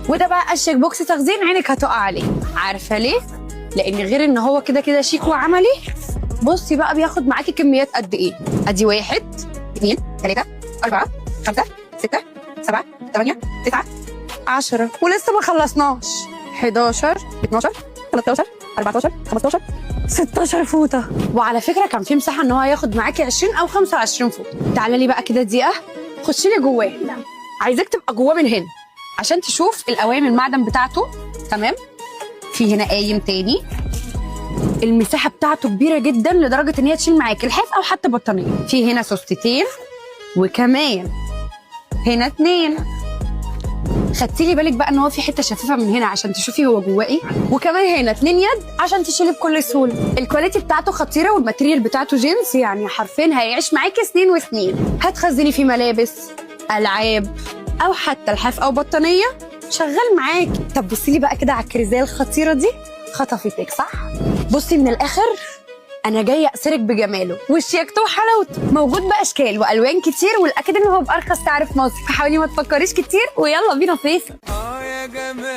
وده بقى اشيك box تخزين عينك هتقع عليه. عارفه ليه؟ لان غير ان هو كده كده شيك وعملي، بصي بقى بياخد معاكي كميات قد ايه. ادي 1 2 3 4 5 6 7 8 9 10، ولسه ما خلصناش. 11 12 13 14 15 16 فوطه. وعلى فكرة كان في مساحة ان هو ياخد معاكي 20 او 25 فوطه. تعالى لي بقى كده دقيقة، خشي لي جواه. عايزاك تبقى جواه من هنا عشان تشوف القوائم المعدن بتاعته. تمام، في هنا قايم تاني. المساحة بتاعته كبيرة جدا لدرجة ان هي تشيل معاك لحاف او حتى بطانيه. في هنا سوستتين، وكمان هنا 2. خدتي لي بالك بقى ان هو في حتة شفافة من هنا عشان تشوفي هو جواه ايه، وكمان هنا 2 يد عشان تشيلي بكل سهولة. ال quality بتاعته خطيرة وال material بتاعته جنس، يعني حرفيا هيعيش معاكي سنين وسنين. هتخزني فيه ملابس، العاب، او حتى لحاف او بطانيه، شغال معاكي. طب بصي لي بقى كده على الكريزايه الخطيرة دي، خطفتك صح؟ بصي من الاخر انا جاية اسرك بجماله وشياكته وحلاوته. موجود باشكال والوان كتير، والاكيد ان هو بارخص سعر في مصر، فحاولي ما تفكريش كتير ويلا بينا فيصل. اه يا جمال.